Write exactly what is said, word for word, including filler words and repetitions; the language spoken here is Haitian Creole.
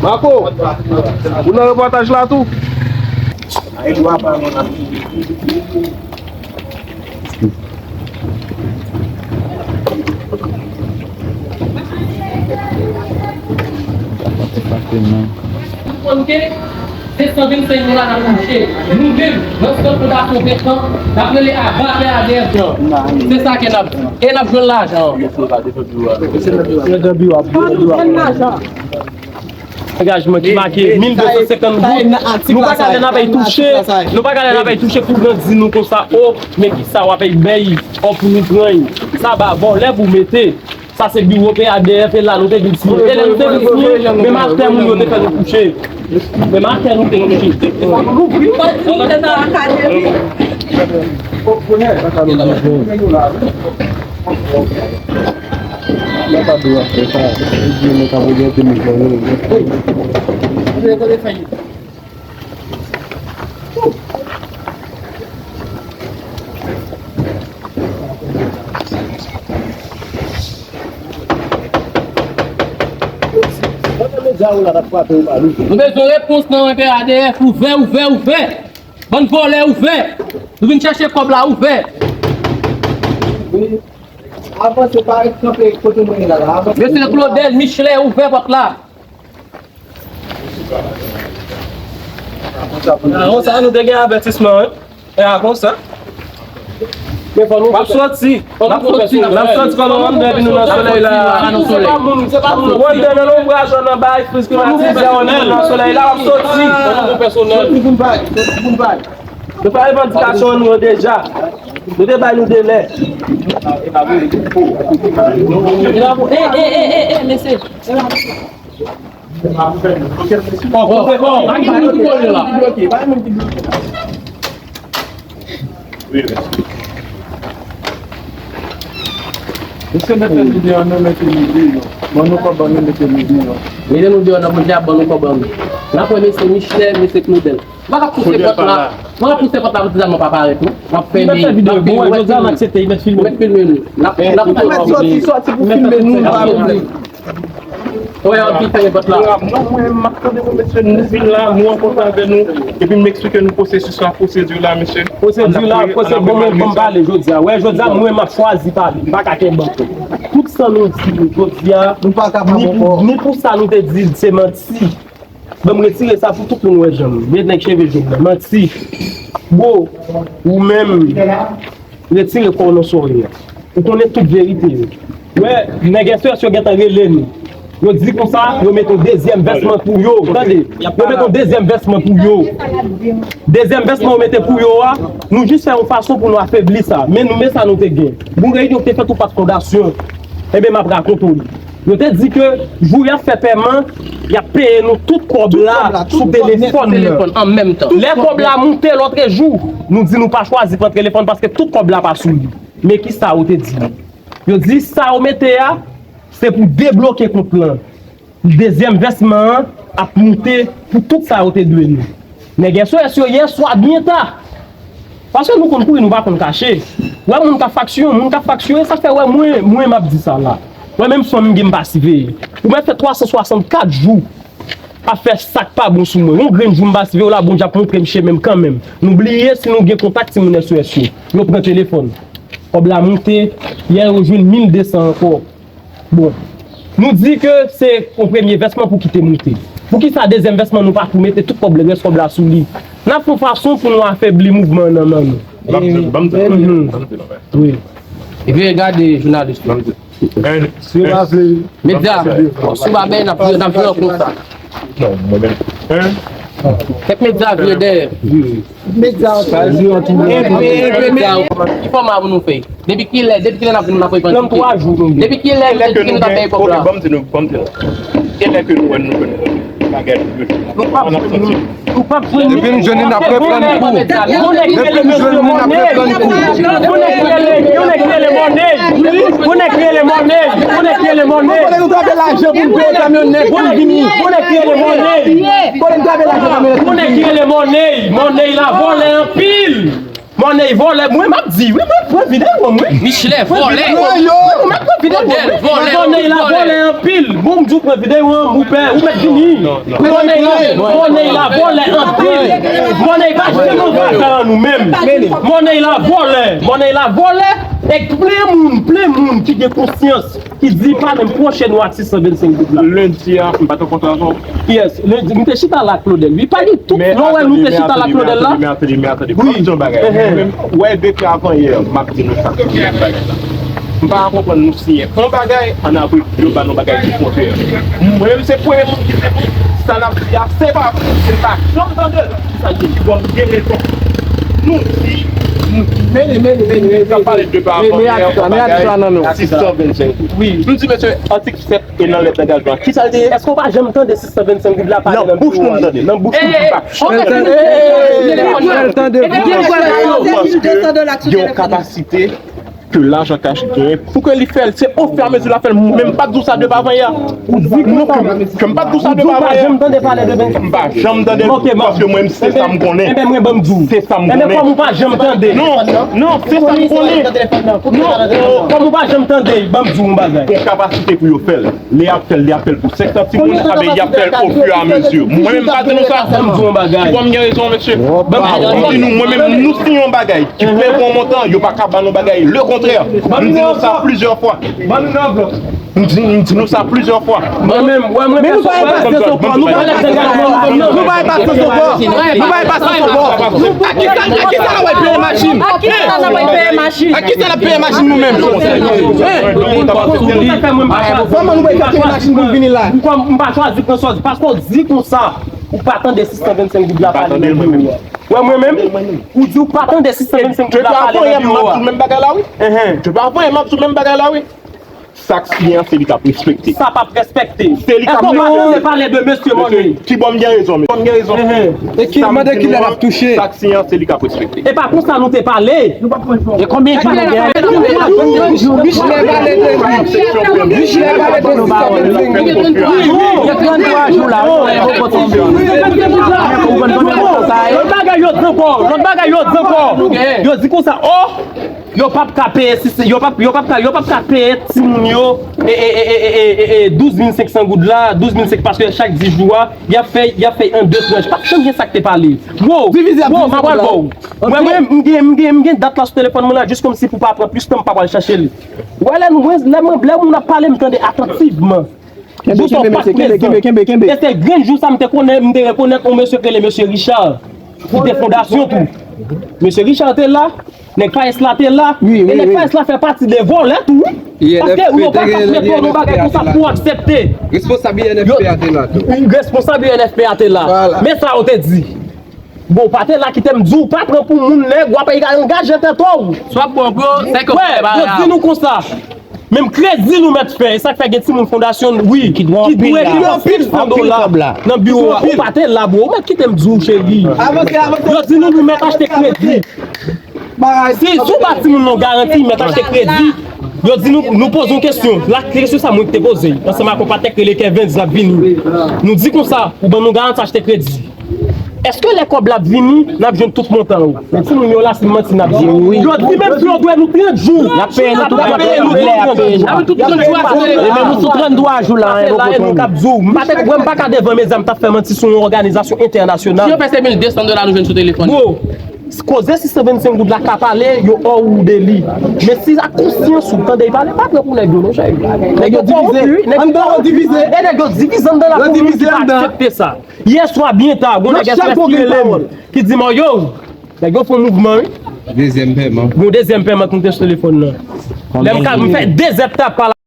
Marco, ou nan repòtaj la tou? Konn ke se san vennsenk dola n ap touche. Nou menm, nan sant fondasyon Vincent, n ap rele aba pè A D F lan. Se sa ke n ap di. E n ap jwenn lajan an. Pa nou jwenn lajan. Angajman ki make mil de san senkant goud. Nou pa ka lè n ap touche, nou pa ka lè n ap touche pou nan di nou konsa, o, men kisa w ap bay, o, pou nou pran. Sa ba vòlè pou mete. Sa se biwo P A D F, e la nou te vin siyen. E lè nou te vin siyen, menm atè moun yo te fè nou kouche. Menm atè nou te kouche. Nou bezwen repons nan men P A D F, ouvè, ouvè, ouvè. Bann vòlè, ouvè. Nou vin chèche kòb la, ouvè. Avanse, pa ret kanpe kote mwen ye la, la. Avanse. Mesye Claudel, Michelet, ouvè pòt la. A konsa, nou te gen avètisman, wi. E a konsa. W ap soti. W ap soti. W ap soti kòm w ap vin nou nan solèy la. Ou antre nan lonbraj ou nan bay friz klimatizè ou nan solèy la, w ap soti. Soti pou n bay. Soti pou n bay. Nou fè revandikasyon nou yo deja. Nou te bay nou delè. E, e, e, e, e, mesye. Bon, bon, bon. Pa gen moun ki bloke la. Mesye, mete nou deyò, nou mete nou deyò. Ban nou kòb, ban nou mete nou deyò. Mete nou deyò, nan bouch la, ban nou kòb, ban nou. N ap wè mesye Michelet, mesye Claudel. M pa ka pouse pòt la. M pa ka pouse pòt la pou ti zanm pa parèt, non. M ap fèmen. M ap fè videyo, bon, jodi a m aksepte, m mèt filme. M mèt filme nou. N ap, n ap fè sòti, sòti pou filme nou, pa pwoblèm. Wè, anpi fèmen pòt la. Non, mwen, m ap tande nou, mesye, nou vin la, nou rankontre avè nou, epi m eksplike nou pwosesis la, pwosedi la, mesye. Pwosedi la, pwosedi, bon, mwen, bon, m pale jodi a. Wè, jodi a, mwen, m ap chwazi pale, m pa ka kenbe ankò. Tout sa nou di, jodi a, ni pou, ni pou sa nou te di, se manti. Ban m retire sa pou tout moun wè jan m. Vye nèg cheve jòn nan. Manti. Bro, ou menm, retire kò w nan sa w ye a. Ou konnen tout verite yo. Wè, nèg S O S yo gentan rele nou. Yo di konsa, yo mete yon dezyèm vèsman pou yo. Tande, yo mete yon dezyèm vèsman pou yo. Dezyèm vèsman yo mete pou yo a, nou jis fè yon fason pou nou afebli sa. Men nou, men sa nou te gen. Yon reyinyon ki te fèt ou pa t fondasyon. Enben, m ap rakonte w li. Yo te di ke jou y ap fè pèman, y ap peye nou tout kòb la sou telefòn nan. Lè kòb la moute lòtrejou, nou di nou pa chwazi pran telefòn paske tout kòb la pa sou li. Men kisa yo te di nou? Yo di sa yo mete a, se pou debloke kont lan. Dezyèm vèsman an ap moute pou tout sa yo te dwe nou. Nèg S O S yo yè swa byen ta. Paske nou konn kouri, nou pa konn kache. Wè moun k ap faksyone, moun k ap faksyone, sa fè wè mwen, mwen m ap di sa la. Wè menm fanm m gen m pa siveye. Ou mèt fè twa san swasannkat jou ap fè sa k pa bon sou mwen. Yon grenn jou m pa siveye w la, Bondye ap montre m chemen m kanmenm. Nou bliye si nou gen kontak timoun S O S yo. Yo pran telefòn. Kòb la moute, yè yo jwenn mil de san ankò. Bon, nou di ke se yon premye vèsman pou ki te moute. Poukisa dezyèm vèsman nou pa tou mete tout kòb, rès kòb la sou li? N ap fè yon fason pou nou afebli mouvman an nan men nou. Ban m di, ban m di, ban m di, wi. Epi gade jounalis. Ban m di. Si yo pa vle. Medya, si yo pa bay, n ap, n ap jwe konsa. Non, mwen menm. Kèk medya vire dèyè. Medya. Ki fòma pou nou fè? Depi kilè, depi kilè n ap vin la frekans? Depi kilè, depi kilè n ap peye kòb la? Ban m di nou, ban m di nou. Kilè ke nou wè nou jwenn bagay nou jwenn? Nou p ap jwenn, nou p ap jwenn. Depi n jwenn li, n ap reprann kou. Depi n jwenn li, n ap reprann kou. Gon nèg ki rele, gon nèg ki rele Mòney. Gon nèg ki rele Mòney. Gon nèg ki rele Mòney. Kote nou trape lajan pou n peye kamyonèt pou n vini? Gon nèg ki rele Mòney. Kote nou trape lajan kamyonèt pou n vini? Gon nèg ki rele Mòney. Mòney la vòlè anpil. Mòney vòlè, mwen m ap di, wi, mwen pran videyo, mwen. Michelet vòlè. Mwen, mwen pran videyo, mwen. Mòney la vòlè anpil. Bon, m di w pran videyo an, ou pè, ou mèt vini. Mòney la, Mòney la vòlè anpil. Mòney pa janm anba kay an nou menm. Mòney la vòlè. Mòney la vòlè. E plen moun, plen moun ki gen konsyans. Ki di pa menm pwoche nou ak sis san vennsenk goud la. Lendi a, m pa t rankontre avè w? Yes, lendi, m te chita la ak Claudel. Wi, pa gen tout lè w wè nou te chita la ak Claudel la. Mèkredi, mèkredi, mèkredi. Wi. Ban m di yon bagay. Mwen menm, wè depi avan yè, m ap di nou sa. M pa ka konprann nou siyen yon bagay, ann apre yo ba nou bagay ki kontrè. Mwen menm se premye moun ki di sa n ap di a, se pa vre, se pa janm tande l. Sa di, bon, gen rezon. Nou di, nou di. Mene, mene, mene, mene. N ap pale de pa avan yè, yon bagay, sis san vennsenk goud. Wi. M di, mesye, atik sèt e nan lèt angajman. Kisa l te ye? Èske w pa janm tande sis san vennsenk goud la pale nan bouch nou? M tande. Nan bouch nou. Fè l tande. Fè l tande. Gen yon kapasite ke lajan kach genyen pou ke li fè l. Se ofiramezi l ap fè l. Mwen menm m pa t di w sa depi avan yè. Ou di konsa. Ke m pa t di w sa depi avan yè. M pa janm tande pale de vennsenk. M pa janm tande l paske mwen menm se sa m konnen. Enben, mwen, ban m di w. Se sa m konnen. Enben, kòm ou pa janm tande. Non, non, se sa m konnen. Non, kòm ou pa janm tande, ban m di w yon bagay. Gon kapasite pou yo fè l. Lè y ap fè l, lè y ap fè l pou senk san timoun, enben y ap fè l ofiramezi. Mwen menm m pa di nou sa. Ban m di w yon bagay. Ou konn gen rezon, mesye. Ban m di nou, mwen menm, nou siyen yon bagay ki fè bon montan, yo pa ka ba nou bagay. Lekontrè, m di nou sa plizyè fwa. Ban nou nan vlòg. M di, m di nou sa plizyè fwa. Mwen menm, wè mwen. Men nou pa gen pasyans ankò, nou pa gen pasyans ankò. Nou pa gen pasyans ankò. Nou pa gen pasyans ankò. A kisa, a kisa n ap peye machin? A kisa n ap peye machin? A kisa n ap peye machin nou menm? Kòman nou pral peye machin pou n vini la? M pa chwazi pran sòs, paske w di konsa, ou pa tande sis san vennsenk goud la pale nan biwo a. Wè mwen menm, ou di ou pa tande sis san vennsenk goud la pale nan biwo a. Depi avan yè m ap di w menm bagay la, wi. Depi avan yè m ap di w menm bagay la, wi. Sa k siyen an, se li k ap respekte. Sa p ap respekte. Se li k ap respekte. Èske w pa tande pale de mesye Mòney? Kibò m gen rezon, mesye? Kibò m gen rezon? E ki, mande kilè l ap touche? Sa k siyen an, se li k ap respekte. E pa konsa nou te pale. E konbyen jou nou gen? Michelet pale de li. Michelet pale de sis san vennsenk. Gen tranntwa jou la, wi, poko tonbe. Ou konn konbyen jou sa ye? Lòt bagay yo di ankò, lòt bagay yo di ankò. Yo di konsa, o, yo p ap ka peye, si se, yo p ap, yo p ap ka, yo p ap ka peye timoun yo, e, e, e, e, e, e, douz mil senk san goud la, douz mil senk, paske chak dis jou a, y ap fè, y ap fè an de tranch. Pa t janm gen sa k te pale. Wow! Divize ap divize goud la. Mwen, mwen, m gen, m gen, m gen dat la sou telefòn mwen la, jis kòmsi pou pa pran plis tan, m pa pral chache li. Wè, lè nou, lè mwen, lè moun ap pale, m tande atantivman. Kenbe, kenbe, mesye, kenbe, kenbe, kenbe, kenbe. E se grenn jou sa m te konnen, m te rekonèt yon mesye k rele mesye Richard, ki te fondasyon tou. Mesye Richard te la, nèg Fayès la te la, e nèg Fayès la fè pati de vòlè tou, wi. Paske yo pa ka fè yon bagay konsa pou aksepte. Responsab I N F P a te la tou. Responsab I N F P a te la. Men sa yo te di. Bon, ou pa te la, kite m di w, pa pran pou moun nèg, w ap angaje tèt ou. Sa w ap pran pou yo, se ke w fè bagay la. Yo di nou konsa. Menm kredi nou mèt fè, e sa k fè gen timoun fondasyon, wi, ki dwe anpil san dola nan biwo a. Ou pa te la, bro, ou mèt kite m di w, cheri. Yo di nou, nou mèt achte kredi. Si, si w ba timoun nan yon garanti, mèt achte kredi, yo di nou, nou poze yon kesyon. La, kesyon sa mwen ki te poze, ansanm ak yon patnè k rele Kevens, l ap vini. Nou di konsa, ou ban nou garanti achte kredi. Èske lè kòb la ap vini, n ap jwenn tout montan yo? Men timoun yo la, si m manti, n ap di wi. Yo di menm si yo dwe nou trant jou. Y ap peye nou tout trant jou. Y ap peye nou tout trant jou. E menm nou sou tranntwa jou la, e nou k ap di w. M pa te, mwen, m pa ka devan medya, m t ap fè manti sou yon òganizasyon entènasyonal. Si yo fè se mil de san dola nou jwenn sou telefòn. Bro, koze sis san vennsenk goud la ka pale, yo hors de li. Men si ak konsyans ou tande y pale, pa pran pou nèg yo non, cheri. Nèg yo divize. Nèg yo divize. E nèg yo divize anndan lakou moun ki pa aksepte sa. Yè swa byen ta, gon nèg Express ki rele m, ki di m, yo, nèg yo fè yon mouvman, wi. Dezyèm pèman. Gon dezyèm pèman ki moute sou telefòn nan. Lè m ka, m fè de zèd t ap pale.